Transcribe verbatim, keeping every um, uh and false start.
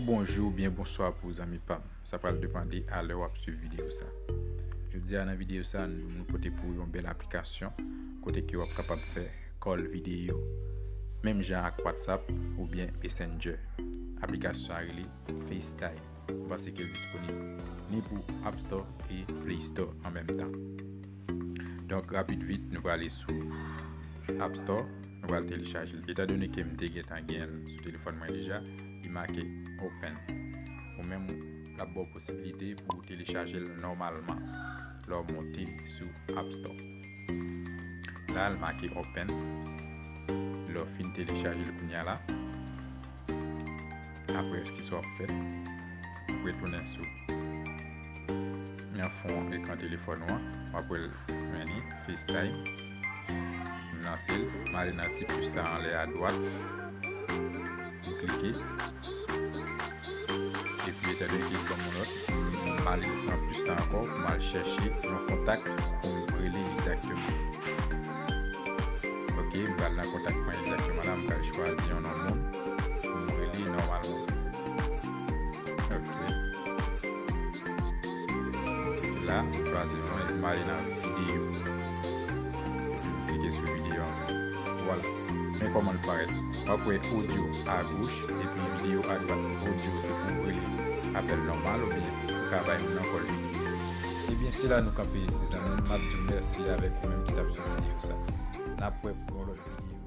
Bonjou oubyen bonswa pou zanmi pa m. Sa pral depande a lè w ap swiv videyo sa. Jodi a nan videyo sa, nou, nou pote pou ou yon bèl aplikasyon kote ke w ap kapab fè call videyo, menm jan ak WhatsApp oubyen Messenger. Aplikasyon sa rele FaceTime. Nou panse ke l disponib ni pou App Store e Play Store an menm tan. Donk, rapid vit, nou prale sou App Store, nou pral telechaje l. Etandone ke m te gentan gen l sou telefòn mwen deja, li make open. Ou menm, l ap ba w posibilite pou w telechaje l nòmalman lè w monte sou App Store. La, l make open. Lè w fin telechaje l kounye a la, apre, kisa w ap fè? W ap retounen sou nan fon ekran telefòn ou an, w ap wè l, men ni FaceTime. M lanse l, m ale nan ti plis la anlè a dwat, m klike. Epi, etandone ke l ban m yon lòt, m ale nan plis la ankò, m al chèche yon kontak pou m rele egzakteman. Ok, m pral nan kontak mwen egzakteman la, m pral chwazi yon non moun pou m rele nòmalman. Ok. La, chwazi yon, epi m ale nan videyo. Epi m klike sou videyo an. Vwala. Men kòman l parèt. W ap wè odyo agoch, epi videyo adwat. Odyo se pou w rele apèl nòmal oubyen ou ka bay moun nan call videyo. Ebyen, se la nou kanpe, zanmi m. M ap di w mèsi avèk ou menm ki t ap swiv videyo sa. N ap wè pou yon lòt videyo.